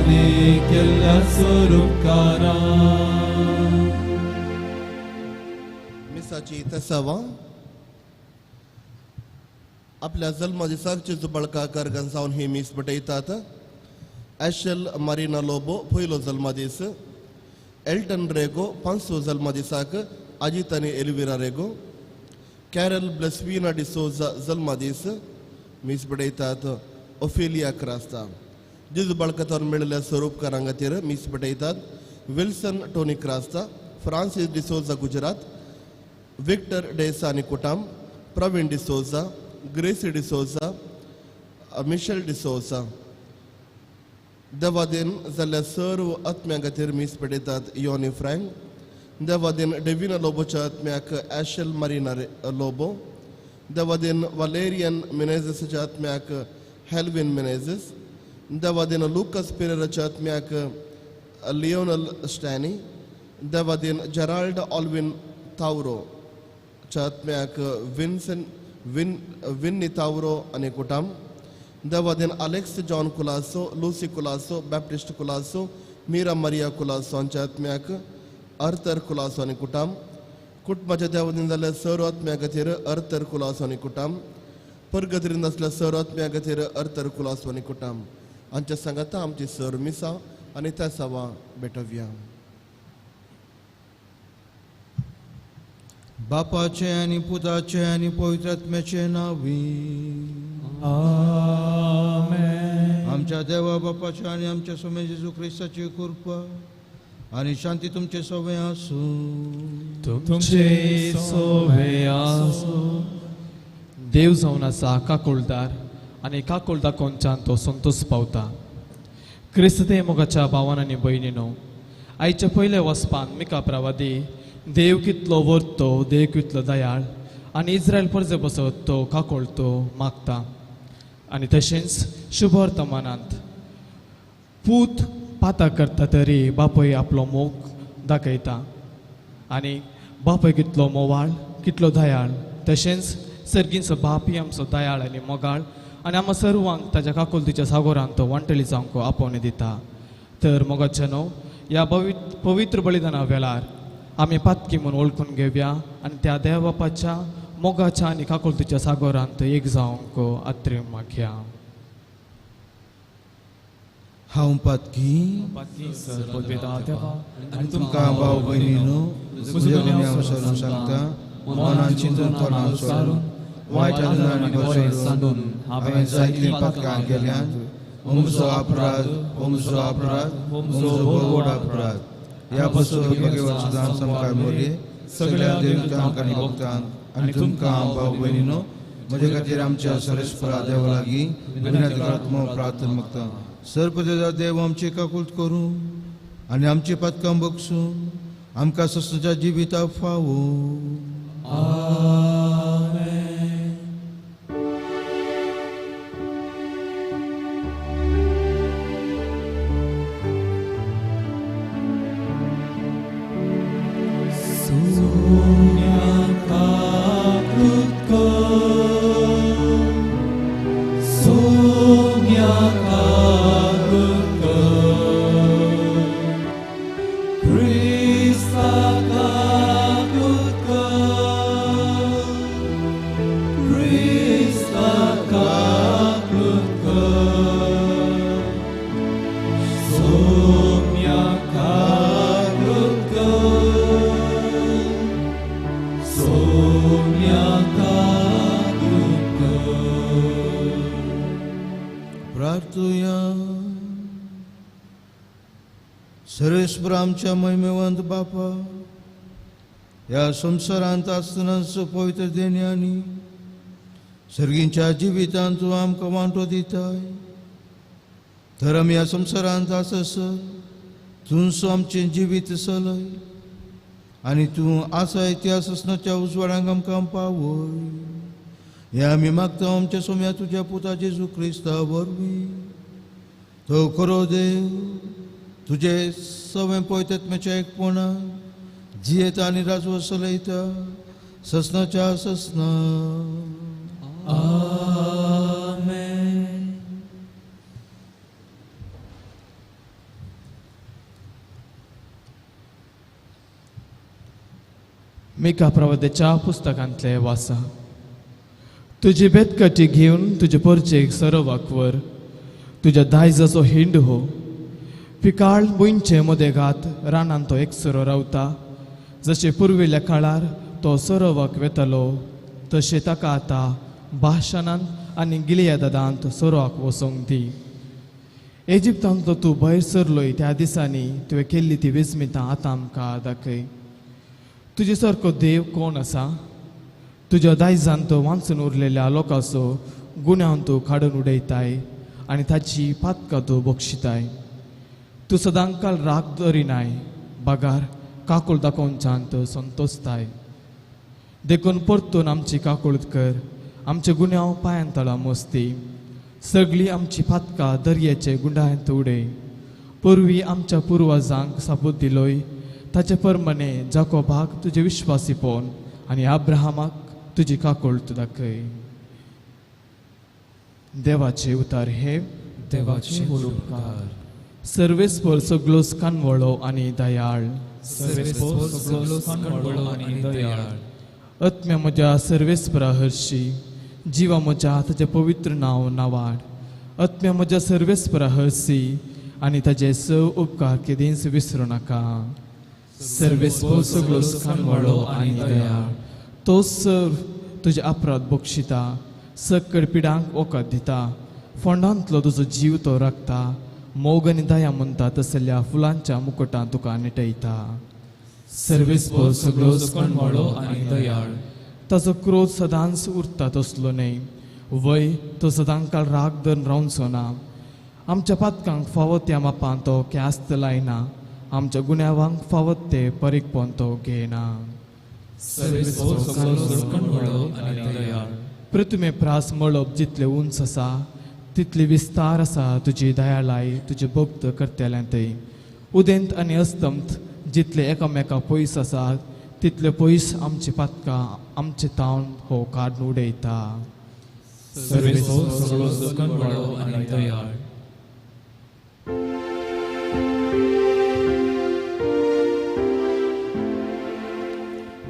देवाने केल्ल्या स्वरूपकारा. मिसाची तेसावा आपल्या जल्मदिसाक जेजू बाळका जावन ही मीस पेटयतात. एशल मारिना लोबो पयलो जल्मदीस, एल्टन रेगो पांचवो जल्मदिसाक अजीत आनी एल्विरा रेगो, कॅरल ब्लेस्विना डिसोजा जल्मदीस मीस पेटयतात ओफेलिया क्रास्ता. जेजू बाळकांत मेळिल्ल्या स्वरूपकारां खातीर मीस पेटयतात Wilson Tony Crasta, Francis D'Souza Gujarat, Victor D'Sa आनी कुटाम, प्रवीण डिसोजा, ग्रेसी डिसोजा, मिशेल डिसोजा. देवादेन जाल्ल्या सर्व आत्म्यां खातीर मीस पेटयतात योनी फ्रँक. देवादेन डेविना लोबोच्या आत्म्याक एशल मारिना लोबो. देवादेन वालेरियन मिनेझीसाच्या आत्म्याक हेल्विन मिनेझीस. देवादेन लुकस पिरेराच्या आत्म्याक लियोनल स्टॅनी. देवादेन जेराल्ड ऑल्विन तावरो च्या आत्म्याक विन्सन विन विन्नी तावरो आनी कुटाम. देवादेन Alex John Colaco, Lucy Colaco, Baptist Colaco, Meera Maria Colaco हांच्या आत्म्याक आर्थर कुलासो आनी कुटाम. कुटुंबाच्या देवादेन जाल्ल्या सर्व आत्म्या खातीर आर्थर कुलासो आनी कुटाम. परगतीन आसल्या सर्व आत्म्या खातीर आर्थर कुलासो आनी कुटाम. हांच्या सांगाता आमची सर मिसां आनी त्या सवा भेटोवया. बापाचे आनी पुताचे आनी पवित्र आत्म्याचे नांवी आमेन. आमच्या देवा बापाच्या आनी आमच्या स्वामी जेजू क्रिस्ताची कृपा आनी शांती तुमचे सवे आसूं. तुमचे सोवे आसूं. देव जावन आसा काकुळदार आनी काकुळदा कोनच्यान तो संतोष पावता. क्रिस्त देव मोगाच्या भावान आनी भयणीनो, आयच्या पयल्या वचपान मिका प्रवादी देव कितलो व्हरतो, देव कितलो दयाळ आनी इस्रायल परजे बसत तो काकुळतो मागता. आनी तशेंच शुभवर्तमानांत पूत पाता करता तरी बापूय आपलो मोग दाखयता आनी बापूय कितलो मोवाळ, कितलो दयाळ, तशेंच सर्गींचो बापूय आमचो दयाळ आनी मोगाळ आनी आमकां सर्वांक ताज्या काकुळतीच्या सागोरान तो वांटली जावंक आपोवणें दिता. तर मोगाचे न्हू ह्या पवित्र बलिदाना वेळार आमी पातकी म्हूण वळखून घेवया आनी त्या देवबापाच्या मोगाच्या आनी काकुळतीच्या सागोरांत एक जावंक आत्रेम मागया. हांव पातकी आनी तुमकां भाव भयणीनो म्हज्या गुन्यांव सोडून सांगता, मनान चिंतून तोंडान सोडून वायट आनी सोडून हांवें जायतीं पातकां केल्यांत. म्हजो अपराध, म्हजो अपराध, म्हजो व्हड अपराध. ह्या पासून भगवत सुदान सामकार मोरये सगळ्या देवतांक आनी भक्तांक आनी तुमकां भाव भयणीनो म्हजे खातीर आमच्या सरेस्परा देवा लागीं विनंती करात म्हूण प्रार्थना मागता. सर्वदेवा देव आमची काकूत करूं आनी आमची पातकां बगसूं आमकां सस्नाच्या जिविता फावो. आमेन. सर्वेस्पर आमच्या महिमेवंत बापा, ह्या संवसारांत आसतनाच पवित्र देण्यांनी सर्गींच्या जिवितांत तूं आमकां वांटो दिताय. तर आमी ह्या संवसारांत आससर तूंच आमचें जिवीत चलय आनी तूं आसाय त्या ससनाच्या उजवाडांक आमकां पावय. हें आमी मागता आमच्या सोम्या तुज्या पुता जेजू क्रिस्ता वरवीं. तो खरो देव तुजे सवें पवित्र एकपणा जियेता आनी राजवट चलयता ससनाच्या ससना. आमेन. मिका प्रवदेच्या पुस्तकांतले वासा. तुजी बेतकटी घेवन तुजे परचेक सरोवाक व्हर, तुज्या दायजाचो हिंड हो. पिकाळ भुंयचे मदेगात रानान तो एकसुरो रावता. जशें पुर्विल्ल्या काळार तो सरोवाक वेतालो तशें ताका आतां भाशणांत आनी गिलियादांत सरोवाक वचोंक दी. इजिप्तांतलो तूं भायर सरलोय त्या दिसांनी तुवें केल्ली ती विस्मितां आतां आमकां दाखय. तुजे सारको देव कोण आसा? तुज्या दायजांत वांचून उरलेल्या लोकांचो गुन्यांव तूं काडून उडयताय आनी ताची पातकां तूं बक्षिताय. तूं सदांकाल राग दरिनाय, बगार काकूळ दाखोवच्यान तूं संतोशताय. देखून परतून आमची काकूळत कर, आमचे गुन्यांव पांयान तळा मोस्ती. सगळीं आमची पातकां दर्याचे गुंडायंत उडय. पूर्वी आमच्या पुर्वजांक साबूत दिलोय ताचे परमाणे जाकोबाक तुजे विश्वासी पोवन आनी अब्राहमाक तुजी काकूळत दाखय. देवाचे उतार हे देवाचे उपकार. सर्वेस्पर सगळोच कानवळो आनी दयाळ. सर्वेस्पर सगळोच कानवळो आनी दयाळ. आत्म्या म्हज्या सर्वेस्परा हरशी, जिवा म्हज्या ताजें पवित्र नांव नावाड. आत्म्या म्हज्या सर्वेस्परा हरशी आनी ताजे स उपकार केदींच विसरूं नाका. सर्वेस्पर सगळोच कानवळो आनी दयाळ. तो सर तुजे अपराध बक्षिता, सकड पिडांक वखद दिता. फोंडांतलो तुजो जीव तो राखता. मोग आनी दया म्हणटा तसल्या फुलांच्या मुकुटान तुका निटयता. सर्वेस्पर सगळोच कानवळो आनी दयाळ. ताजो क्रोध सदांच उरता तसलो न्हय, वय तो सदांकाळ राग धरून रावचो ना. आमच्या पातकांक फावो त्या मापान तो ख्यास्त लायना, आमच्या गुन्यांवांक फावो ते परीकपण तो घेयना. सर्वेस्पर सगळोच कानवळो आनी दयाळ. पृथ्वी प्रास मळब जितले उंच आसा तितली विस्तार आसा तुजी दयाळाय तुजे भक्त करतल्यांतय. उदेंत आनी अस्तंत जितले एकामेका पयस आसा तितले पयस आमची पातकां आमचे तावन हो काडून उडयता. सर्वेस्पर सगळोच कानवळो आनी दयाळ.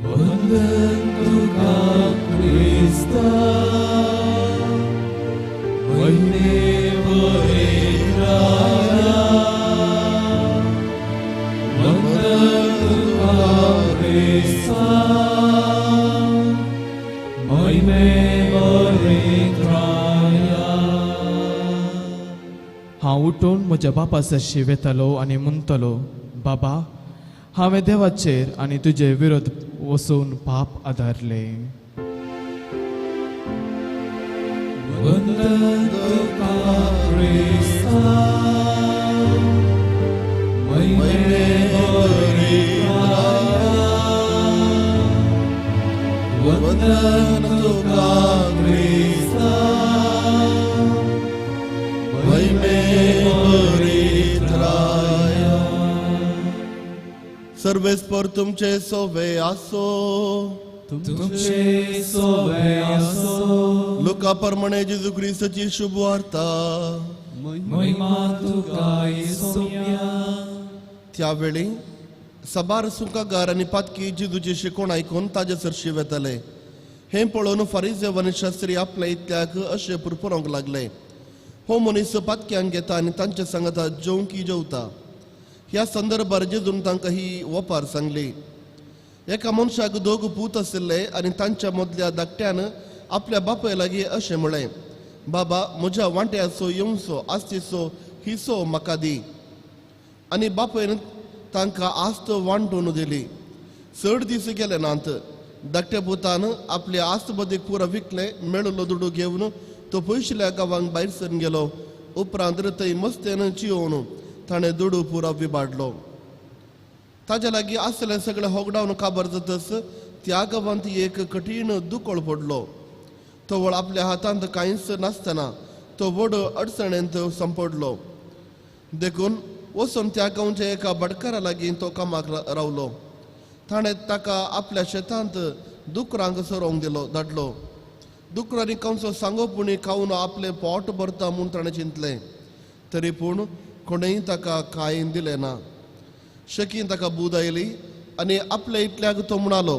वंदन तुका क्रिस्ता, महिमे वरेत्राया. वंदन तुका क्रिस्ता, महिमे वरेत्राया. हांव उठून म्हज्या बापा सरशी वेतालो आनी म्हणटलो, बाबा, हांवें देवाचेर आनी तुजे विरोध वचून पाप आदारले. वंदन तुका क्रिस्ता, महिमे वरेत्राया. वंदन तुका क्रिस्ता, महिमे वरेत्राया. सर्वेस्पर तुमचे सोवे आसो. तुमचे सोवे आसो. लुका प्रमाणे जेजू क्रिस्ताची शुभ वार्ता. महिमा तुका येसोम्या. त्यावेळी साबार सुंकागार आनी पातकी जेजूची शिकवण आयकून ताजे सरशी वेताले. हें पळोवन फारिजेव आनी शास्त्री आपल्या इतल्याक अशें पुरपुरोंक लागले, हो मनीस पातक्यांक घेता आनी तांचे सांगता जेवंकी जेवता. ह्या संदर्भार जेजून तांकां ही वपार सांगली. एका मनशाक दोग पूत आशिल्ले आनी तांच्या मदल्या धाकट्यान आपल्या बापाय लागीं अशें म्हळें, बाबा, म्हज्या वांट्याचो येवचो आस्तीचो हिसो म्हाका दी. आनी बापायन तांकां आस्त वांटून दिली. चड दीस गेले नात, धाकट्या पुतान आपले आस्त बदीक पुरा विकले. मेळिल्लो दुडू घेवन तो पयशिल्ल्या गांवांक भायर सरून गेलो. उपरांत थंय मस्तेन चियोवन ताणें दुडू पुरा विबाडलो. ताज्या लागीं आसलें सगळें होगडावन काबार जातच त्या गांवांत एक कठीण दुकळ पडलो. तवळ आपल्या हातांत कांयच नासतना तो व्हड अडचणेंत सांपडलो. देखून वचून त्या गांवच्या एका भाटकारा लागीं तो कामाक रावलो. ताणें ताका आपल्या शेतांत दुकरांक सरोवंक दिलो धाडलो. दुकरांनी कंसो सांगो पुणी खावन आपलें पोट भरता म्हूण ताणें चिंतलें, तरी पूण कोणेंय ताका कांय दिलें ना. शकीन ताका बूद आयली आनी आपल्या इतल्याक तो म्हणालो,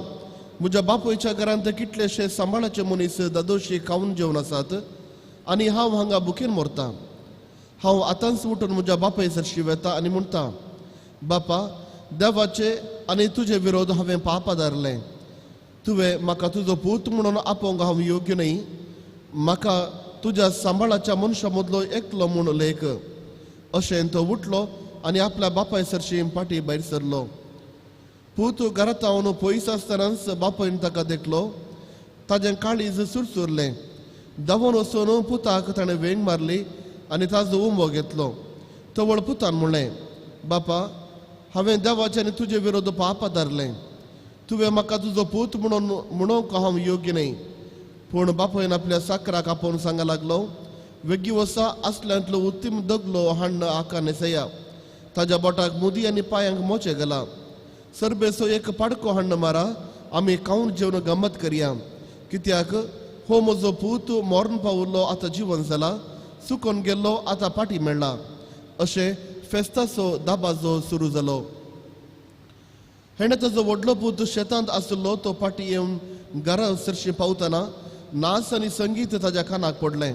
म्हज्या बापूयच्या घरांत कितलेशे सांबाळाचे मनीस दादोशी खावन जेवन आसात आनी हांव हांगा भुकेन मरतां. हांव आतांच उठून म्हज्या बापाय सरशी वेता आनी म्हणटा, बापा, देवाचे आनी तुजे विरोध हांवें पाप आदारलें. तुवें म्हाका तुजो पूत म्हणून आपोवंक हांव योग्य न्हय. म्हाका तुज्या सांबाळाच्या मनशा मदलो एकलो म्हूण लेख. अशें तो उठलो आनी आपल्या बापाय सरशी फाटीं भायर सरलो. पूत घरांत हांव पयस आसतनाच बापायन ताका देखलो. ताजें काळीज सुरसुरलें. धांवून वचून पुताक ताणें वेंग मारली आनी ताजो उमो घेतलो. तवळ पुतान म्हणलें, बापा, हांवें देवाचे आनी तुजे विरोध पाप आदारलें. तुवें म्हाका तुजो पूत म्हणून म्हणूंक हांव योग्य न्हय. पूण बापायन आपल्या साकराक आपोवन सांगा लागलो, वेगीं वसा असल्यांतलो उत्तीम दगलो हाण्ण आका न्हेसया. ताज्या बोटाक मुदी आनी पांयांक मोचे घाला. सरबेसो एक पाडको हाण्ण मारा, आमी खावन जेवन गमत करया. कित्याक हो म्हजो पूत मरण पावल्लो आतां जिवन जाला, सुकोन गेल्लो आतां फाटीं मेळ्ळा. अशें फेस्ताचो दाबाजो सुरू जालो. हेणें ताजो व्हडलो पूत शेतांत आशिल्लो. तो फाटीं येवन घरा सरशी पावतना नाच आनी संगीत ताज्या कानाक पडलें.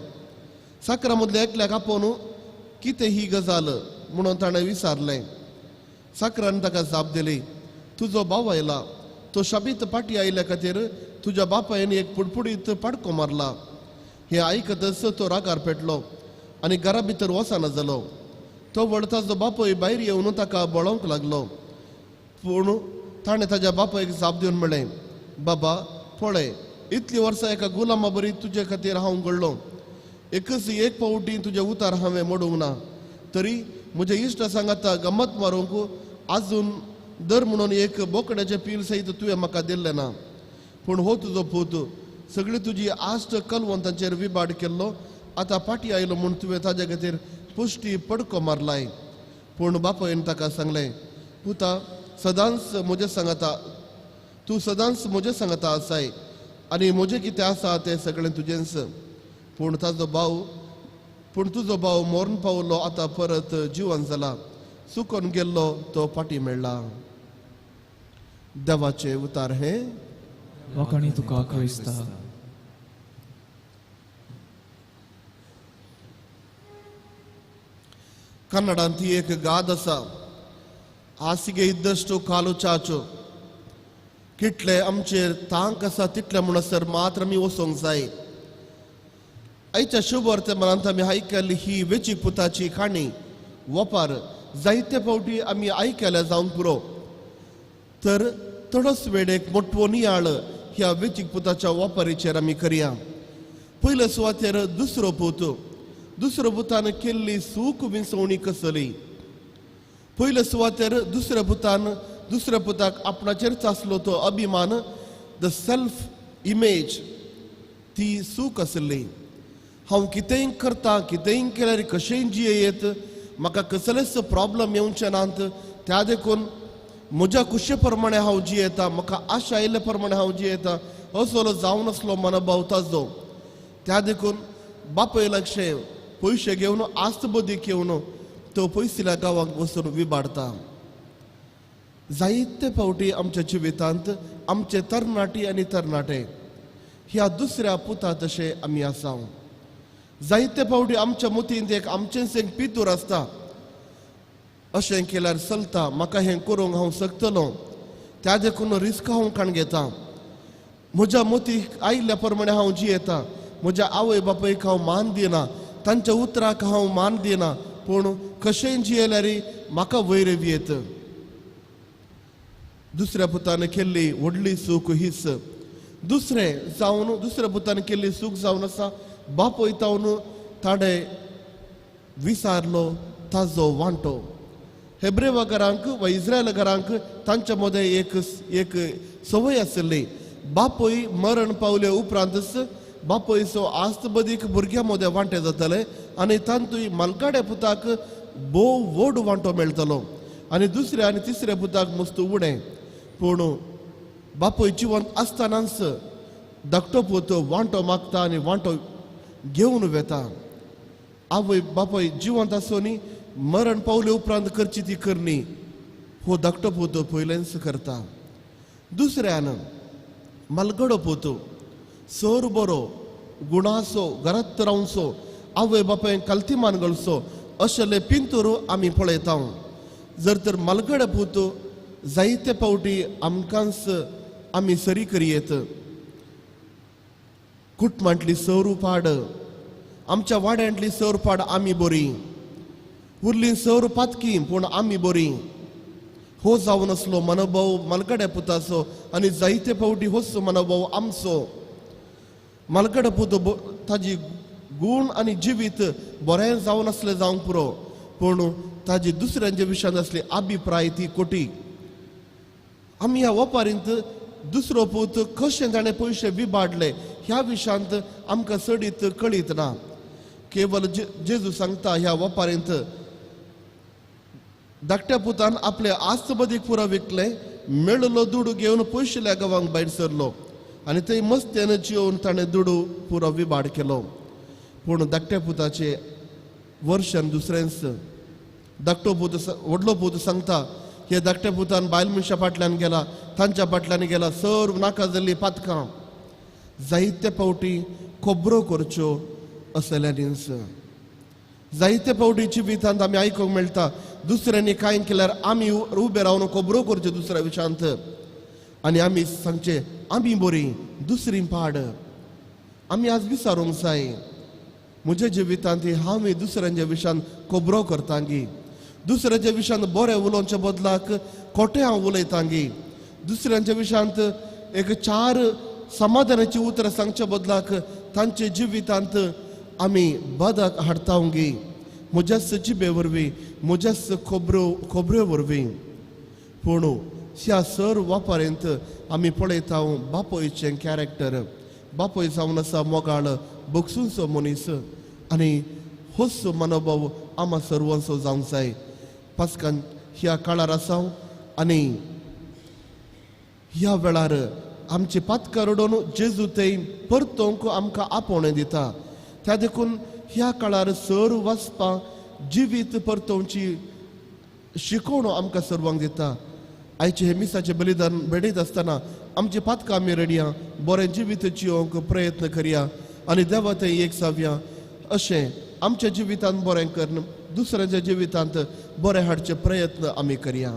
साकरा मदल्या एकल्याक आपोवन कितें ही गजाल म्हणून ताणें विचारलें. साकरान ताका जाप दिली, तुजो भाव आयला. तो शाबीत फाटीं आयिल्ल्या खातीर तुज्या बापायन एक पुडपुडीत पाडको मारला. हें आयकतच तो रागार पेटलो आनी घरा भितर वचना जालो. तो व्हड ताजो बापूय भायर येवन ताका बळोवंक लागलो. पूण ताणें ताज्या बापायक जाप दिवन म्हणलें, बाबा, पळय, इतलीं वर्सां एका गुलामा बरी तुजे खातीर हांव घडलो. एकच एक फावटी तुजें उतार हांवें मोडूंक ना. तरी म्हज्या इश्टा सांगाता गमत मारूंक आजून दर म्हणून एक बोकड्याचें पील सयत तुवें म्हाका दिल्लें ना. पूण हो तुजो पूत सगळी तुजी आश्ट कलवंतांचेर विबाड केल्लो आतां फाटीं आयलो म्हूण तुवें ताज्या खातीर पुश्टी पडको मारलाय. पूण बापायन ताका सांगलें, पुता, सदांच म्हजें सांगाता, तूं सदांच म्हजें सांगाता आसाय आनी म्हजें कितें आसा तें सगळें तुजेंच. पूण ताजो भाव, पूण तुजो भाव मरण पावलो आतां परत जिवन जाला, सुकोन गेल्लो तो फाटीं मेळ्ळा. देवाचे उतार हें. लोकांनी तुका क्रिस्ता. कन्नडांत ही एक गाद आसा, हासिगे इद्दश्टू कालू चाचो. कितले आमचेर तांक आसा तितले म्हणसर मात्र आमी वचोंक जाय. आयच्या शुभ वर्तमानांत आमी आयकली ही वेचीक पुताची काणी वपार जायते फावटी आमी आयकल्या जावंक पुरो. तर थोडोच वेळ एक मोटवो नियाळ ह्या वेचीक पुताच्या वापरीचेर आमी करया. पयले सुवातेर दुसरो पूत. दुसरो पुतान केल्ली सूख विंचवणी कसली. पयले सुवातेर दुसऱ्या पुतान दुसऱ्या पुताक आपणाचेर आसलो तो अभिमान, the self image, ती सूख आसली. हांव कितेंय करता, कितेंय केल्यार कशेंय जियेत, म्हाका कसलेच प्रॉब्लम येवचे नात, त्या देखून म्हज्या कुशे प्रमाणे हांव जियेता, म्हाका आशा आयिल्ले प्रमाणे हांव जियेता, असो जावन आसलो मनोभाव ताजो. त्या देखून बापय लक्षे पयशे घेवन आस्त बदीक घेवन तो पयसिल्या गांवाक वचून विबाडता. जायते फावटी आमच्या जिवितांत आमचे तरणाटी आनी तरणाटे ह्या दुसऱ्या पुता तशें आमी आसा. जायते फावटी आमच्या मुतींत एक आमचेंच एक पितूर आसता, अशें केल्यार चलता, म्हाका हें करूंक हांव शकतलो, त्या देखून रिस्क हांव काण घेता, म्हज्या मोतीक आयिल्ल्या प्रमाणे हांव जियेता, म्हज्या आवय बापायक हांव मान दिना, तांच्या उतराक हांव मान दिना, पूण कशेंय जियेल्यार म्हाका वयर येत. दुसऱ्या पुतान केल्ली व्हडली चूक हीच. दुसरें जावन दुसऱ्या पुतान केल्ली चूक जावन आसा बापूय तावन ताणें विसारलो ताजो वांटो. हेब्रेवा घरांक वा इस्रायल घरांक तांच्या मदें एक एक संवय आशिल्ली, बापूय मरण पावले उपरांतच बापूयचो आस्त बदीक भुरग्यां मदें वांटे जाताले आनी तातूंत मालकाड्या पुताक भोव व्हड वांटो मेळटलो आनी दुसऱ्या आनी तिसऱ्या पुताक मस्त उणें. पूण बापूय जिवंत आसतनाच धाकटो पूत वांटो मागता आनी वांटो घेवन वेता. आवय बापूय जिवंत आसून मरण पावले उपरांत करची ती करणी हो धाकटो पूत पयलेंच करता. दुसऱ्यान मालगडो पूत सर बरो गुणाचो घरांत रावचो आवय बापायन कल्तिमान घालचो अशेले पिंतूर आमी पळयता. जर तर मालगडे पूत जायते फावटी आमकांच आमी सरी करयेत. कुटुंबांतली सर पाड आमच्या वाड्यांतली सर पाड आमी बरी उरली सर पातकी पूण आमी बरी हो जावन आसलो मनोभाव मालगड्या पुताचो आनी जायते फावटी होच मनोभाव आमचो. मालगडो पूत ताजी गूण आनी जिवीत बरें जावन आसलें जावंक पुरो पूण ताजी दुसऱ्यांच्या विशयांत आसली अभिप्राय ती कोटी. आमी ह्या वपारींत दुसरो पूत कशें ताणें पयशे विबाडले ह्या विशयांत आमकां चडीत कळीत ना. केवल जेजू सांगता ह्या वपारींत धाकट्या पुतान आपले आस्तबदीक पुरो विकले मेळलो दुडू घेवन पयशिल्ल्या गांवांक भायर सरलो आनी थंय मस्त्यान जेवन ताणें दुडू पुरो विबाड केलो. पूण धाकट्या पुताचे वर्शन दुसरेंच. धाकटो पूत व्हडलो पूत सांगता हे धाकट्या पुतान बायल मनशा फाटल्यान गेला तांच्या फाटल्यान गेला सर्व नाका जाल्ली पातकां जायते फावटी खबरो करच्यो असल्यांनीच. जायते फावटी जिवितांत आमी आयकूंक मेळटा दुसऱ्यांनी कांय केल्यार आमी उबे रावन खबरो करच्यो दुसऱ्या विशयांत आनी आमी सांगचे आमी बरी दुसरी पाड. आमी आज विचारूंक जाय म्हज्या जिवितांत हांव दुसऱ्यांच्या विशयांत खबरो करतांगी दुसऱ्याच्या विशयांत बरें उलोवच्या बदलाक खोटें हांव उलयतांगी दुसऱ्यांच्या विशयांत एक चार समाधानाची उतरां सांगच्या बदलाक तांच्या जिवितांत आमी बदक हाडतांगी म्हज्याच जिबे वरवीं म्हज्याच खबऱ्यो वरवीं. पूण ह्या सर वापरेंत आमी पळयता बापोयचें कॅरेक्टर. बापोय जावन आसा मोगाळ बगसूंचो मनीस आनी होच मनोभाव आमा सर्वांचो जावंक जाय. पास्कान ह्या काळार आसा आनी ह्या वेळार आमची पातकां रडोवन जेजू थंय परतोवंक आमकां आपोवणें दिता. त्या देखून ह्या काळार सर वाचपाक जिवीत परतोवची शिकवण आमकां सर्वांक दिता. आयचे हे मिसाचें बलिदान भेटयत आसतना आमची पातकां आमी रडया बरें जिवीत जियोवंक प्रयत्न करया आनी देवा थंय एक जावया. अशें आमच्या जिवितांत बरें करून दुसऱ्यांच्या जिवितांत बरें हाडचे प्रयत्न आमी करया.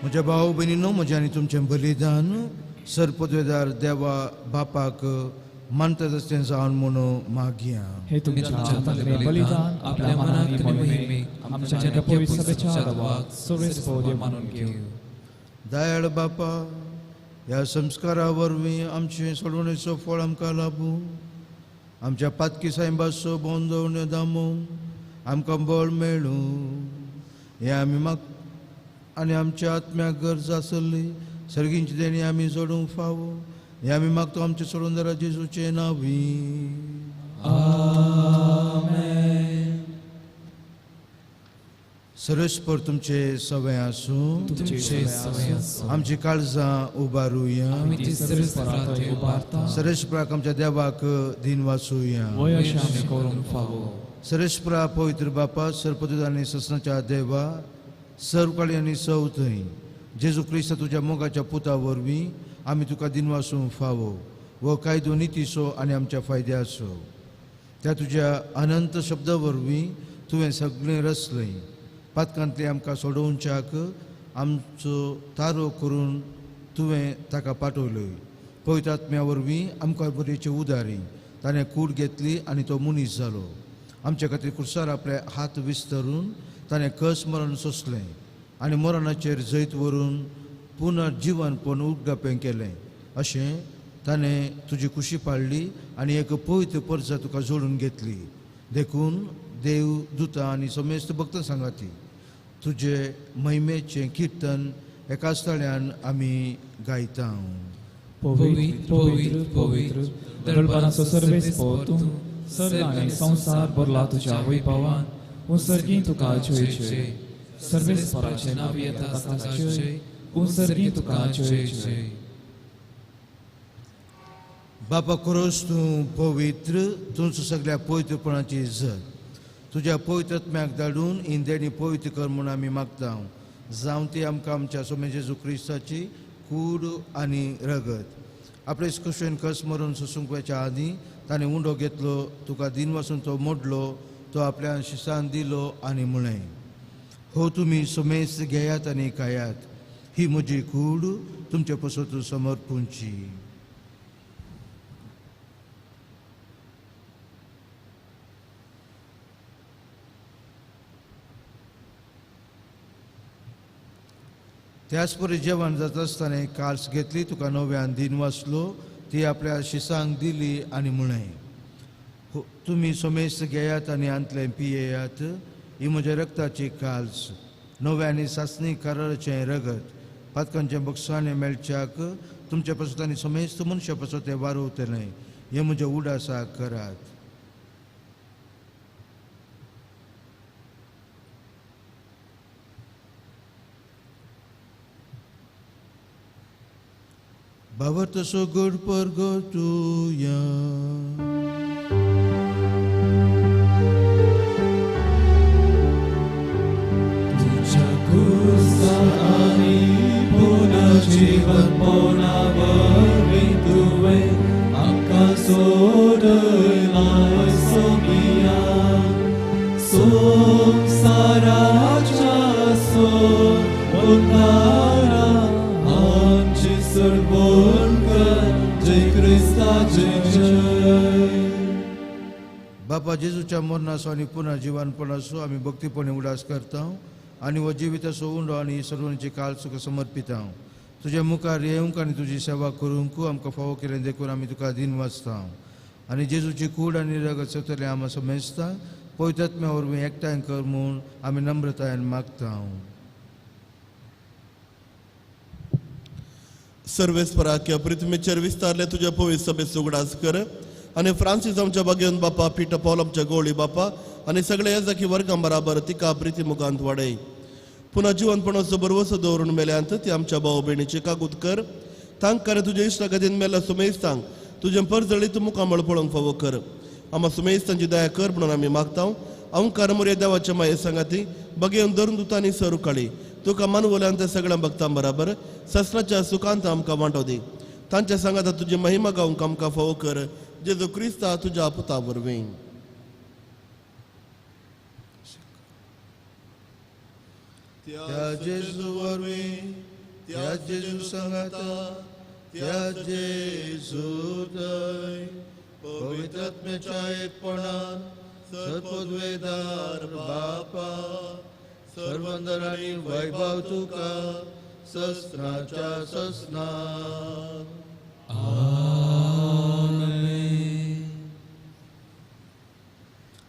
म्हज्या भाव भयणीनो म्हजें आनी तुमचें बलिदान सरपदवेदार देवा बापाक मानता तशें जावन म्हणून मागया. हे तुमच्या हातांतलें बलिदान आपल्या मनाक आनी मोहिमेक आमच्या पवित्र सभेच्या देवाक सगळेच पवित्र मानून घेवं. दयाळ बापा ह्या संस्कारा वरवीं आमचे सोडवणेचो फळ आमकां लाबूं. आमच्या पातकी सायबाचो बोंदवण्यो दामू आमकां बळ मेळूं. हें आमी माग आनी आमच्या आत्म्याक गरज आसली सर्गींची देणी आमी जोडूंक फावो. हें आमी मागतो आमच्या सोडून जेजूचें नांवी. आमेन. सर्वेस्पर तुमचे सवय आसूं. आमची काळजां उबारुया. सर्वेस्पराक आमच्या देवाक दिन वाचुया. सर्वेस्परा पवित्र बापा, सर्पदूत आनी ससनाच्या देवा, सर्व काळी आनी सव थंय जेजू क्रिस्त तुज्या मोगाच्या पुता वरवीं आमी तुका दिन वाचूंक फावो वो कायदो नितीचो आनी आमच्या फायद्याचो. त्या तुज्या अनंत शब्दा वरवीं तुवें सगळें रचलें. पातकांतलें आमकां सोडोवच्याक आमचो तारो करून तुवें ताका पाठवलोय. पवित्र आत्म्या वरवीं आमकां बरेचे उदारी ताणें कूड घेतली आनी तो मनीस जालो. आमच्या खातीर कुर्सार आपले हात विस्तरून ताणें कस मरण सोंसलें आनी मरणाचेर जैत व्हरून पुनर्जिवनपण उगडापें केलें. अशें ताणें तुजी कुशी पाडली आनी एक पवित्र परजा तुका जोडून घेतली. देखून देव दुता आनी समेस्त भक्त सांगाती तुजे महिमेचें किर्तन एकाच ताळ्यान आमी गायता. पवित्र पवित्र पवित्र दळबाराचो सर्वेस्पर तूं, सर्ग आनी संवसार भरला तुज्या वैभवान. उंसर्गी तुका जय जय. सर्वेस्पराचें नांव येता ताका जय. उंसर्गी तुका जय जय. बापा कोरोस तूं पवित्र, तुमचो सगळ्या पवित्रपणाची इज्जत तुज्या पवित्र आत्म्याक धाडून इंदेणी पवित्र कर म्हूण आमी मागता. जावं ती आमकां आमच्या सोमे जेजू क्रिस्ताची कूड आनी रगत. आपले कुशेन कस मरून सोसूंक वचच्या आदीं ताणें उंडो घेतलो, तुका दिन वासून तो मोडलो, तो आपल्या शिसान दिलो आनी म्हळें, हो तुमी सोमेस घेयात आनी खायात, ही म्हजी कूड तुमचे पसत समर्पूंची. त्याच परी जेवण जाता आसतना काल्स घेतली, तुका नव्यान दिन वाचलो, ती आपल्या शिसांक दिली आनी म्हळें, तुमी सोमेस्त घेयात आनी आंतलें पियेयात, ही म्हज्या रक्ताची काल्स, नव्या आनी सासणी कराराचें रगत, पातकांचें बक्षाणें मेळच्याक तुमच्या पासत आनी समेस्त मनशा पासत तें वारोवतलें. हें म्हजें उडासा करात. भावार्थ सगळ परगटुया. तुझ्या क्रुसा आनी पुनर्जीवनपणा वरवीं तुवें आमकां सोडयलाय सोमिया. संवसाराच्या सोडणारा आमची सरबोल कर, जय क्रिस्ताचे जय. बापा जेजूच्या मरणाचो आनी पुनर्जीवनपणाचो आमी भक्तीपणे उडास करता आनी हो जिविताचो उंडो आनी सर्वांची काल तुका समर्पिता. तुज्या मुखार येवंक आनी तुजी सेवा करूंक आमकां फावो केलें देखून आमी तुका दिन वाचता. आनी जेजूची कूड आनी रगत सतले आमा समेजता पवित्र आत्म्या वरवीं एकठांय कर म्हूण आमी नम्रतायेन मागता. सर्वेस्पराक पृथ्वीचेर विस्तारले तुज्या पवित्र सभेचो उगडास कर आनी फ्रांसीस आमच्या बागेवन बापा, पीटर पॉल आमच्या गोळी बापा आनी सगळे याजकी वर्गां बराबर तिका प्रिती मुखांत वाडय. पुन्हा जिवनपणाचो बरवसो दवरून मेल्यांत ती आमच्या भाव भयणीची कागूत कर. तांकां तुज्या इश्टागतीन मेल्ल्या सुमेस्तांक तुजें परजळीत मुखामळ पळोवंक फावो कर. आमा सुमेस्तांची दया कर म्हणून आमी मागता. अंकार मोरया देवाच्या माये सांगाती बगेवन धरून दुतांनी सरू काळी तुका मानवल्यान त्या सगळ्या भक्तां बराबर ससराच्या सुखांत आमकां वांटो दी. तांच्या सांगाता तुजी महिमा गावंक आमकां फावो कर, जेजू क्रिस्ता तुज्या पुता वरवीं. त्या जेजू वरवीं, त्या जेजू सांगाता, त्या जेजू थंय पवित्र आत्म्याच्या एकपणान सर्वपदवेदार बापा, सर्वंदर आनी वैभव तुका सस्नाच्या सस्ना.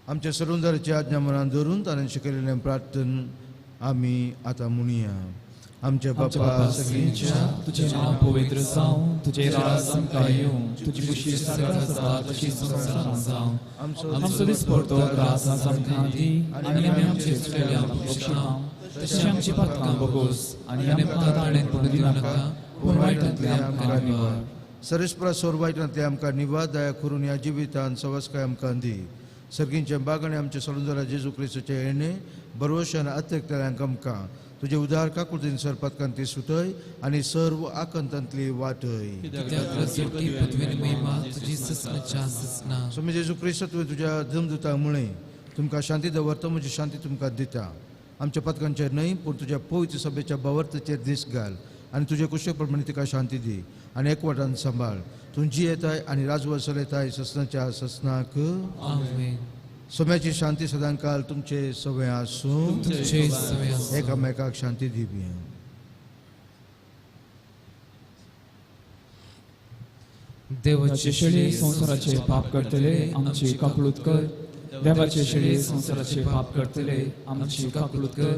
आमच्या सर्वंदराची आज्ञा मनान धरून ताणें शिकयलेलें प्रार्थन आमी आतां म्हणुया. आमच्या बापा सगळींच्या तुझे नांव पवित्र जावं, तुझे राज आमकां येवं, तुजी खुशी स्वर्गांत आसा तशी संवसारांत जावं. आमचो दिसपडतो ग्रास आज आमकां दी आनी आमी आमचे चुकलेल्यांक बक्षिता तशी आमची पातकां भोगोस आनी आमकां ताणें पडूं दिनाका, पूण वायटांतले आमकां निवार. सरेस्परा सोर वायटांतले आमकां निवार, दया करून ह्या जिवितान सवस्काय आमकां दी. सर्गींचे बागांनी आमचे सोडून जेजू क्रिस्ताचे येणे बरवशान अत्यक्तल्यांक आमकां तुजे उदार काकुळतीन सर पातकान ती सुतय आनी सर्व आकंतांतली वाटय. स्वामी जेजू क्रिस्त तुवें तुज्या धर्मदूताक म्हळें, तुमकां शांती दवरता, म्हजी शांती तुमकां दिता. आमच्या पातकांचेर न्हय पूण तुज्या पवित्र सभेच्या भावार्थाचेर दीस घाल आनी तुजे कुशे प्रमाणे तिका शांती दी आनी एकवटान सांबाळ. तूं जियेताय आनी राजवट चलयताय ससनाच्या ससनाक. आमेन. सोम्याची शांती सदांकाल तुमचे सवय आसूं. एकामेकाक शांती दिवया. देवाचे शेळी संवसाराचे पाप करतले आमची काकळूत कर. देवाचे शेळी संवसाराचे पाप करतले आमची काकळूत कर.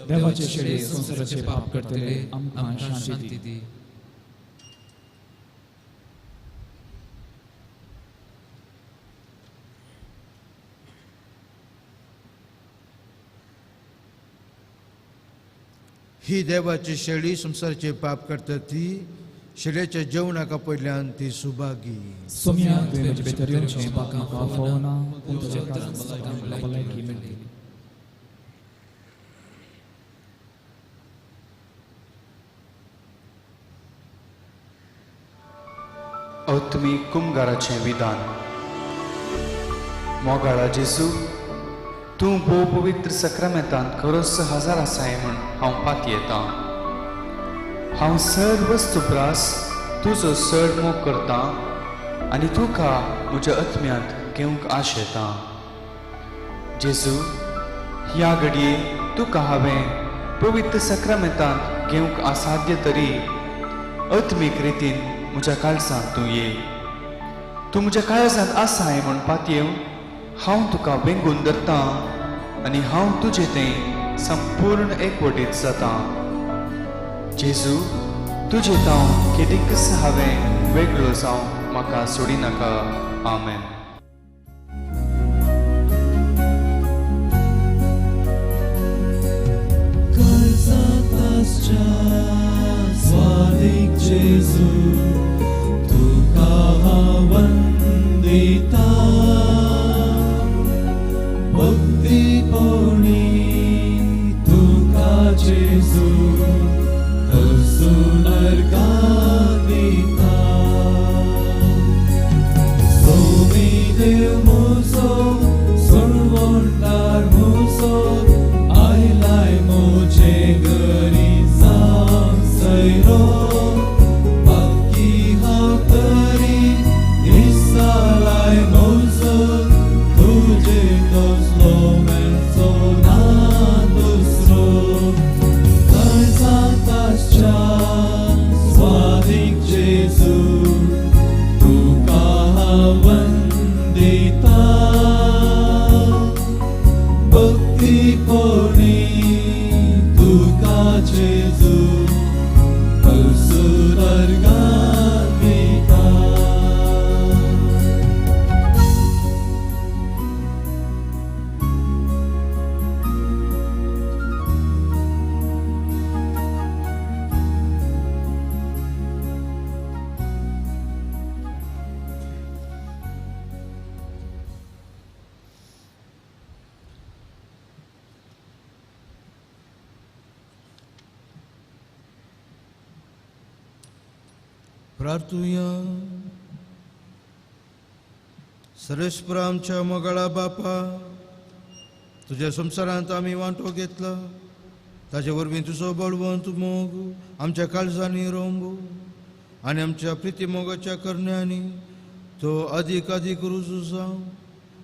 देवाचे शेळी संवसाराचे पाप करतले आमकां शांती दी. ही देवाची शेळी संवसाराचे पाप करता ती शेळ्याच्या जेवणाक पयल्यान ती सुभागी. सोम्या तुवें म्हजे भितर येवचें पाप म्हाका फावना, पूण तुज्या कारणान म्हाका भलायकी मेळटली. आत्मीक कुमगाराचें विधान. मोगाळा जेजू, तूं भोव पवित्र सक्रामेंतांत खरोच हजार आसाय म्हूण हांव पातयेतां. हांव सर्व वस्तुप्रास तुजो चड मोग करतां आनी तुका म्हज्या आत्म्यांत घेवंक आशेतां. जेजू, ह्या घडये तुका हांवें पवित्र सक्रामेंतांत घेवंक असाध्य तरी आत्मीक रितीन म्हज्या काळजांत तूं ये. तूं म्हज्या काळजांत आसाय म्हूण पातयेवन हांव तुका वेंगून धरतां आनी हांव तुजे तें संपूर्ण एकवटीत जातां. जेजू, तुजे तांव केदीकच हांवें वेगळो जावं म्हाका सोडिनाका. आमेन. स्वादीक जेजू तुका हांव वंदिता, भक्तीपणी तुका जेजू हरसून अर्घां दिता. सोमी देव म्हजो सोडवणदार म्हजो, आयलाय म्हजे घरी जावं सैरो. बाकी हांव तरी दिसालाय म्हजो, तुजे तसलो मेळचो ना दुसरो. काळजांत आसच्या स्वादीक जेजू तुका हांव वंदिता, भक्तीपणी तुका जेजू हरसून अर्घां दिता. प्रार्थुया. सर्वेस्पर आमच्या मोगाळा बापा, तुज्या संवसारांत आमी वांटो घेतला, ताजे वरवीं तुजो बळवंत मोग आमच्या काळजांनी रोंबू आनी आमच्या प्रिती मोगाच्या करण्यांनी तो अदीक अदीक रुजू जावं,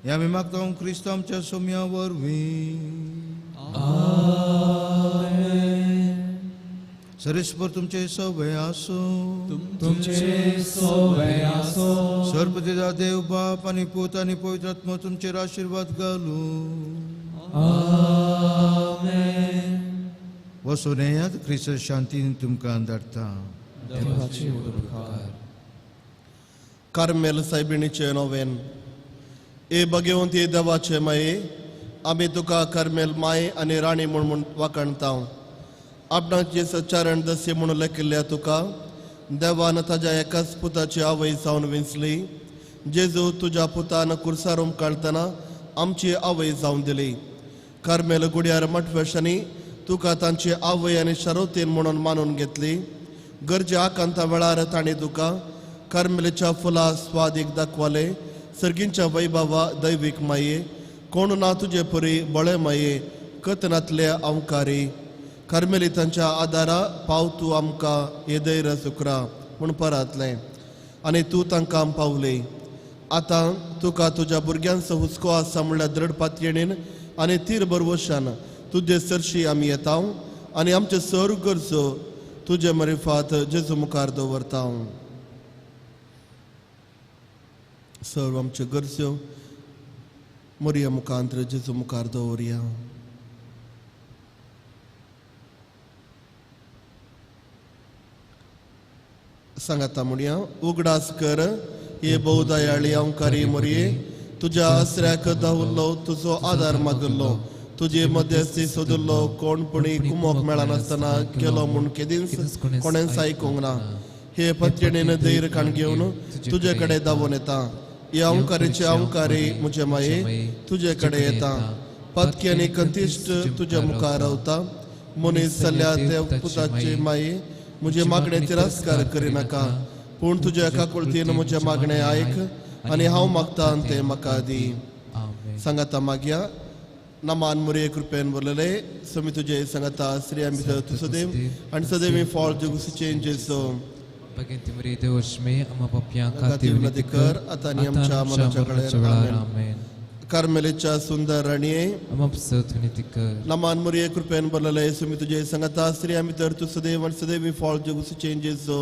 हें आमी मागता क्रिस्त आमच्या सोम्या वरवीं. सर्वेस्पर तुमचे सवय आसूं. तुमचे सवय आसूं. सर्वपिता देव बाप आनी पूत आनी पवित्र आत्मो तुमचेर आशिर्वाद घालूं. आमेन. वचून येयात, क्रिस्त शांतीन तुमकां धाडटा. देवाचे उपकार. कार्मेल सायबिणीचे नोवेन. ए भगवंती देवाचे माये, आमी तुका कार्मेल माय आनी राणी म्हूण म्हूण वाखाणता. आपणाचे सचारण दसे म्हणून लेखिल्ल्या तुका देवान ताज्या एकाच पुताची आवय जावन विंचली. जेजू तुज्या पुतान कुर्सार काडटना आमची आवय जावन दिली. कार्मेल गुड्यार मठवेशांनी तुका तांची आवय आनी शरवतीन म्हणून मानून घेतली. गरजे आकांता वेळार तांणी तुका कार्मेलीच्या फुलां स्वादीक दाखवले. सर्गींच्या वैभवा दैवीक माये कोण ना तुजे परी बळे माये कथनांतले अंवकारी कार्मेलितांच्या आदारा पाव तूं आमकां हे धैर्य सुकरा म्हूण परातलें आनी तूं तांकां पावली. आतां तुका तुज्या भुरग्यांचो हुस्को आसा म्हणल्यार दृढ पातयेणीन आनी तीर बरवशान तुजे सरशी आमी येता आनी आमचे सर गरजो तुजे मरिफात जेजू मुखार दवरता. सर्व आमच्यो गरजो मोरया मुखांत जेजू मुखार दवरया. सांगाता म्हणया उगडास कर हे बहुदयाळी अंकारी मोरये तुज्या आसऱ्याक धांवल्लो तुजो आदार मागिल्लो तुजे मध्यस्थी सोदिल्लो कोण पुणी कुमोक मेळनासतना केलो म्हूण केदींच कोणेंच आयकूंक ना. हे पत्रेणेन धैर्य काण घेवन तुजे कडेन धांवून येता. हे अंकारीचे अंकारी म्हजे माये तुजे कडेन येता. पत्की आनी कंतिश्ट तुज्या मुखार रावता. मनीस जाल्या त्या पुताचे माये म्हजे मागणे तिरस्कार करिनाका पूण तुज्या काकुळतीन म्हजें मागणें आयक आनी हांव मागता तें म्हाका दी. सांगाता मागया नमान मुरये कृपेन बोलले समी तुजे सांगाता स्त्रियां भितर तूं सदैव आनी सदैव फळ जुगुसीचें जेजू विनंती कर आतां आनी आमच्या मनाच्या वेळार. आमेन. कार्मेलीच्या सुंदर राणये नमान मुरये कृपेन बोलले सुमी तुजे सांगाता स्त्रियां भितर तूं सदैव आनी सदैव फळ जुगुसीचें जेजू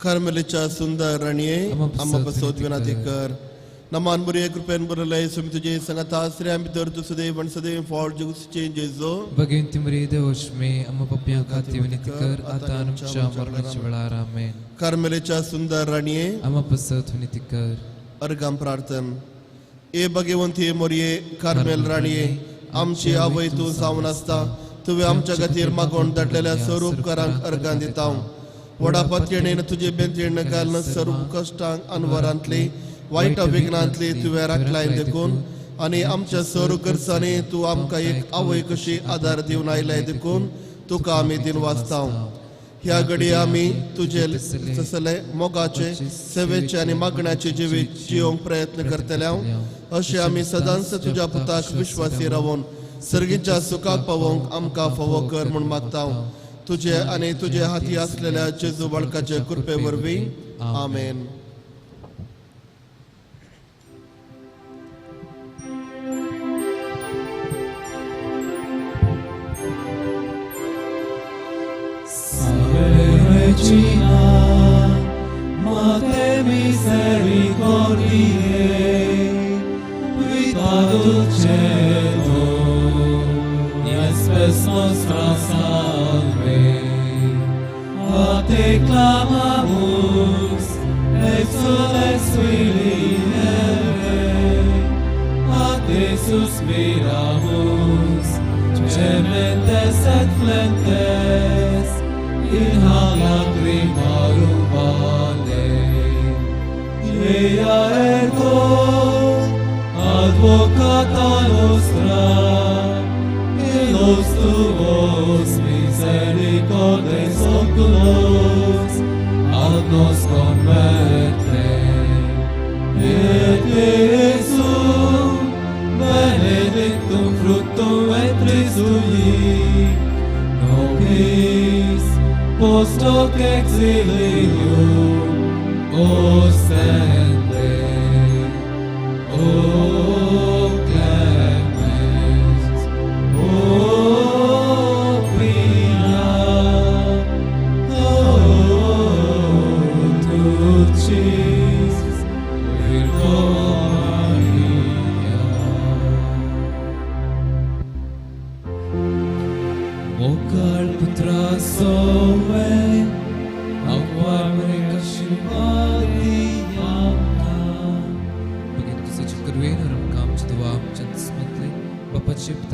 कार्मेलीच्या सुंदर राणये आम्हा पासत विनंती कर. नमान मुरये कृपेन बोलले सुमी तुजे सांगाता स्त्रियां भितर तूं सदैव आनी सदैव फळ जुगुसीचें जेजू कार्मेलीच्या सुंदर राणये अर्गां प्रार्थन. ए भगवंती मोरये कार्मेल राणये आमची आवय तूं जावन आसता तुवें आमच्या खातीर मागोवन धाडलेल्या स्वरूपकारांक अर्गां दिता. व्हडा पतयेणेन तुजे बेंतयेन घालून सर्व कश्टांक अनवरांतली वायट विघ्नांतली तुवें राखलाय देखून आनी आमच्या सर्व गरजांनी तूं आमकां एक आवय कशी आदार दिवन आयलाय देखून तुका आमी दिन वाचता. ह्या घडये आमी तुजे तसले मोगाचे सेवेचे आनी मागण्याचे जिवीत जियोंक प्रयत्न करतले अशें आमी सदांच तुज्या पुताक विश्वासी रावून सर्गीच्या सुखाक पावोवंक आमकां फावो कर म्हूण मागता. तुजे आनी तुजे हाती आसलेल्या जेजू बाळकाचे कृपे वरवीं. आमेन. Regina, Mater misericordiae, vita dulcedo, spes nostra salve. A te clamamus, exules filii Eve, a te suspiramus, gementes et flentes, in hac lacrimarum vale. Ea ergo, advocata nostra, in nos tuos misericordes oculos, ad nos converte. Et Iesum, benedictum fructum ventris tui, nobis post hoc exilium ostende. O clemens, o pia, o dulcis Virgo Maria. Vocal putra sove, aqua चेपता.